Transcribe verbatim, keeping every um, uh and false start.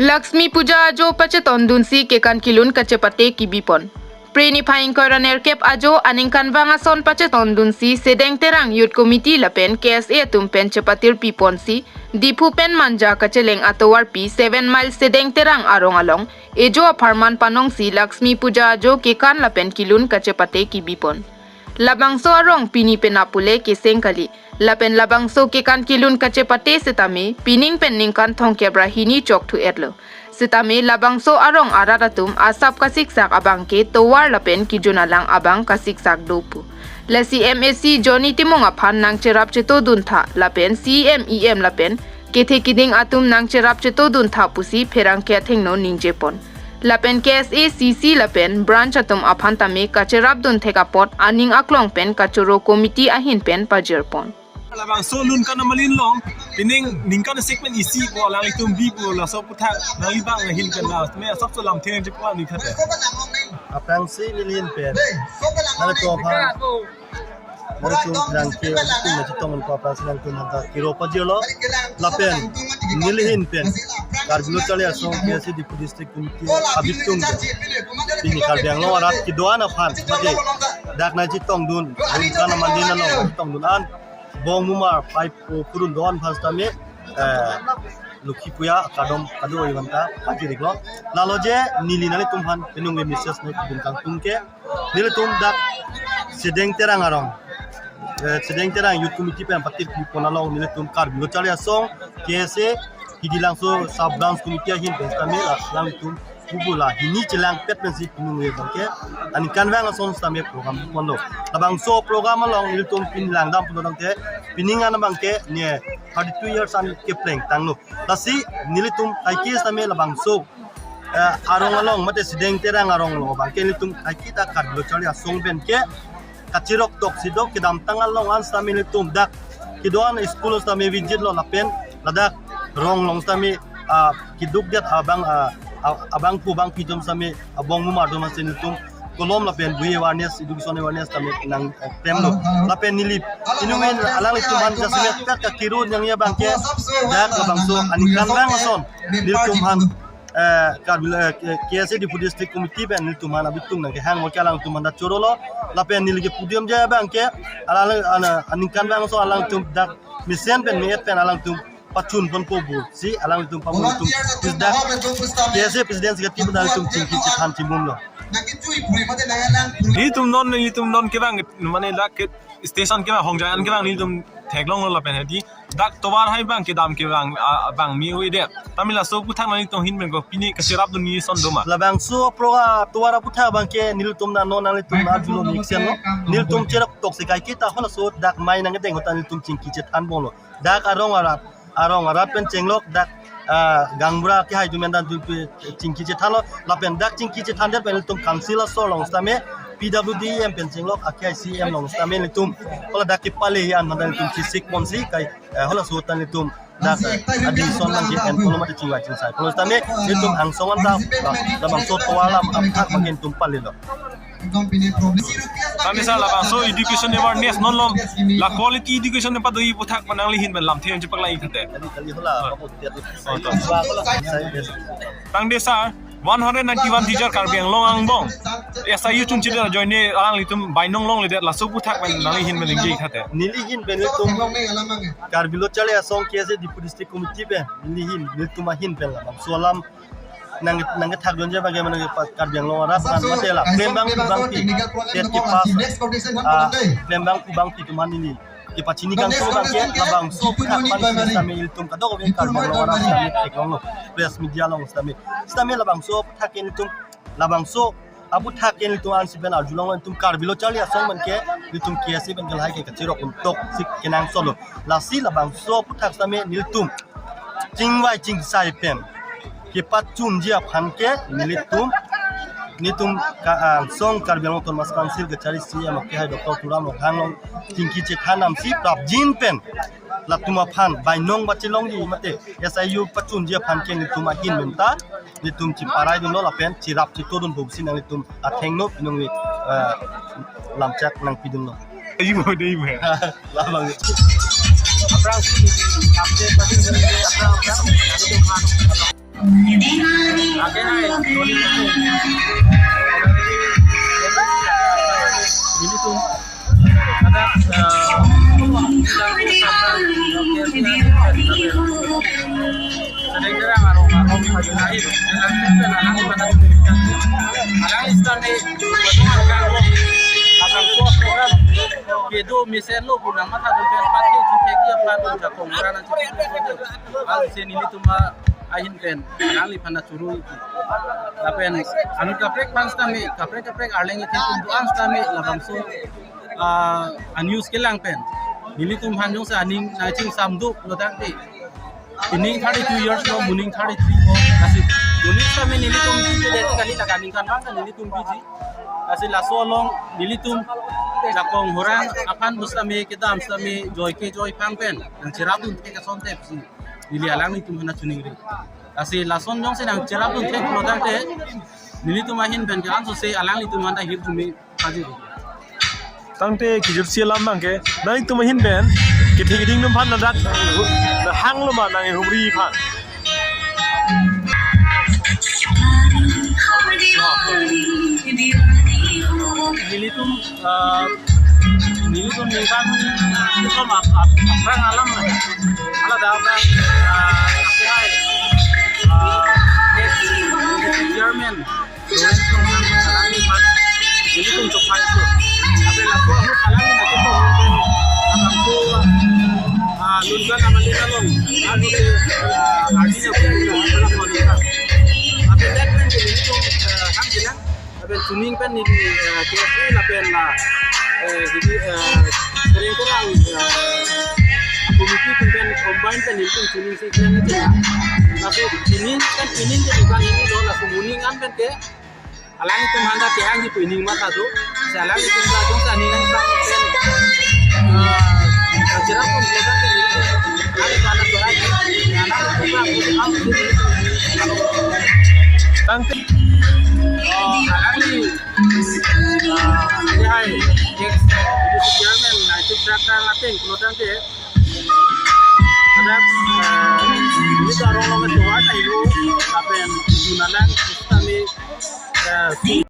Laxmi Puja ajo pachetondunsi kekan kelun kachepate kibipon. Phre niphai ingkoi ra nerkep ajo aningkanvang ason pachetondunsi Sedeng Terang Youth Committee lapen K S A atum pen chepatir piponsi Diphu pen Manja kacheleng atovarpi seven mile Sedeng Terang arong along ejo apharman panongsi Laxmi Puja ajo kekan lapen kelun kachepate kibipon. Labangso arong pini penap pule keseng kali. Lapen labangso kekan kelun kachepate setame pining pen ningkan thomkep ra hini chokthu-etlo. Setame labangso arong arat atum asap kasiksak abangke tovar lapen kejun alang abang kasiksak do pu. Lasi M A C Johnny Timung aphan nangcherap chetoduntha lapen C E M, E M lapen kethe kiding atum nangcherap chetoduntha pusi pherangke athengno ningjepon. Lapen K S A C C lapen branch atum aphan tame kacherapdun thek apot aning aklong pen kachoro committee ahin pen pajirpon. Labangso Lunkan Amalin along pining ningkan isi pen isi ko alanglitum bipo, laso aputhak nangli abang ahin pen la me asapso lamthe nangchepaklang ni thate. Aphrangsi neli ahin pen nangtum aphan, nangtum pherangke atum nangchetong un aphrangsi nangtum aphan ta kero pajirlo. Lapen neli ahin pen Karbi Lo Charli Asong K S A Diphu District Committee abitung ke pini Karbi Anglong arat kedo-an aphan mate dak nangchetongdun, Lunkan Amalin along nangchetongdun an Bongmumar pai pu kurun do-an aphan setame, eh, Lokhi Puja akardom kado-an aphan ta pajir-iklo. Lalo je neli nanglitum aphan penung le message nangpidun kangtung ke, nelitum dak Sedeng Terang arong, eh, Sedeng Terang Youth Committee pen patir pipon along nelitum Karbi Lo Charli Asong K S A Hidilangso Sub Branch Committee ahin pen setame la alanglitum kubula hini chelangpet pensi penung le abangke aningkanvang ason setame program ponlo. Labangso program along nelitum pini langdam pulo tangte pining an abangke ne thirty-two years an kepleng tanglo. Lasi nelitum kaike setame labangso, eh, arong along mate Sedeng Terang arong along abangke nelitum kaike ta Karbi Lo Charli Asong pen ke kachirok toksi do, kedamtang along an setame nelitum dak kedo-an school setame visit lo lapen ladak rong along setame, ah, keduk det abang, ah, ah, abangphu abangphi atum setame, ah, Bongmumar atum setame nelitum kolom lapen bui awareness, education awareness setame nang, eh, klemlo. Lapen neli inungin alanglitum aphan jasemet pet kakirun yang ya abangke dak labangso aningkanvang ason nelitum aphan, eh, Karbi, eh, K-, K S A Diphu District Committee pen nelitum aphan abitung nangkehang mo ke alangtum aphan ta chorolo. Lapen neli ke podium ja abangke alang, ana, aningkanvang ason alangtum dak mesen pen me-et pen alangtum pachun ponpo pusi alangtum pamung tum pis dak K S A President Secretary pen alangtum chingki chethan chimumlo. Nelitum non, nelitum non kevang mane dak ke station kevang Hongjai an kevang nelitum theklonglo lapen hedi dak tovar hai abang kedam kevang, ah, abang me-oi det. Tame laso aputhak nanglitum ahin pen ko pini kachirapdun ni ason doma. Labangso program tovar aputhak abangke nelitum na non nanglitum na julo mixen lo. Nelitum cherok toksi kaike ta halaso dak mai nangdeng ahut ta nelitum chingki chethan bomlo. Dak arong arat, arong arat pen chenglok dak, ah, gaonbura kehai atum pen ta nelitum chingki chethanlo. Lapen dak chingki chethan det pen nelitum council asor along setame, P W D E M pen chenglok, akehai C E M along setame nelitum hala dak kepale an mate nelitum chesik ponsi kai, eh, halaso ta nelitum dak, eh, admission nangke-en pulo mate chingvai chingsai pulo setame nelitum angsong an ta, la, labangso tovar alam aputhak abangke nelitum palelo. Tame sir, labangso education awareness non lo, la quality education pado-i aputhak nangli ahin pen lamthe nangchepaklang-ik thate. Kali, kali hala, ah, bapak lihat itu. Oh, to. Tangte sir, one hundred ninety-one teacher Karbi Anglong angbong S I U chunchit ajoine alanglitum bainong longledet, laso aputhak pen nangli ahin pen ningje-ik thate. Neli ahin pen nelitum Karbi Lo Charli Asong K S A Diphu District Committee pen neli ahin, nelitum ahin pen labangso alam nang, nangkethakdun je abangke mane pa Karbi Anglong arat aphan mate la klembangphu bangphi, TET kepass, ah, klembangphu bangphi atum aphan neli kepachini kangtung abangke labangso aputhak pen setame ilitum kadokave Karbi Anglong arat setame theklonglo, press media along setame, setame labangso aputhak ke nelitum, labangso aputhak ke nelitum ansi pen arjulonglo, nelitum Karbi Lo Charli Asong pen ke nelitum K S A pen ke lahai ke kachirok un toksi kenangsotlo. Lasi labangso aputhak setame nelitum chingvai chingsai pen kepachunji aphan ke nelitum, nelitum ka, ah, angsong Karbi Anglong Autonomous Council kachari C E M akehai Doctor Tuliram Ronghang along chingki chethan damsi prapjin pen latum aphan bainong pachelongji mate S I U pachunji aphan ke nelitum ahin pen ta nelitum cheparaidunlo lapen cherap chetodunpo pusi nanglitum athengno pinung, eh, lamchak nangpidunlo. Ayu mo, dei mo. Labang. Aphrang si, apde pati, aphrang, aphrang, nanglitum aphan. Ake hai, nelitum, nelitum, hadak, eh, sedang, sedang arong, arong, alangli sitame, abang so program kedo mesenlo pu nangmathadun pen pathe thupekji aphan jakong ran an chipik. Lasi nelitum ahin pen alangliphan churui. Lapen anut kaprek aphan sitame, kaprek kaprek arleng ithengtum do-an sitame labangso, ah, a-news kelang pen nelitum aphan jongsi aning nangchingsamdo pulotangte, pining thirty-two years lo, moning thirty-three lo. Lasi moning sitame nelitum biji det kali, la kaningkan abang nelitum biji. Lasi laso along nelitum jakong horang aphan pu sitame kedam sitame joike joiphang pen nangcherapdun thek asonte pusi neli alanglitum aphan chiningri. Lasi lason jongsi nangcherapdun thek pulotangte, nelitum ahin pen ke-an sose alanglitum aphan ta hirjume pajir. Tangte kijutsi alam abang ke, nangtum ahin pen kethek keding atum aphan ladak hanglo ma nang humri aphan? Nelitum, eh, nelitum ningkan, nelitum ap-, ap-, aphrang alam, hala dak, eh, ake hai, eh, ex chairman Lawrence Ronghang alangli aphan nelitum chokpaiso. Lapen laso ahut alangli nangketong pen abangso, ah, Lunkan amalin along, ah, nute, ah, ardi na pun, ah, alam along. Lapen det pen nelitum, ah, ham bilang, lapen chuning pen neli, ah, K S A lapen, ah, eh, hidi, ah, Kereng Kerang, ah, committee atum pen combine pen nelitum chuning si kena nelitum. Laso chuning pen chuning ke bukan ini do, laso moning an pen ke alanglitum aphan ta kehangji pu aning mathado. Si alanglitum ta jongsi aning nangsam pen, ah, kachera pun ledak ke nelitum. Alangli aphan ta chora ji. Alanglitum ta aning nangsam. Tangte, oh, alangli, ah, ake hai, ex chairman, naitik trak tang ateng, pulotangte, hadak, eh, nelitum arong along atovar tahilo, lapen, junalang, sitame, eh,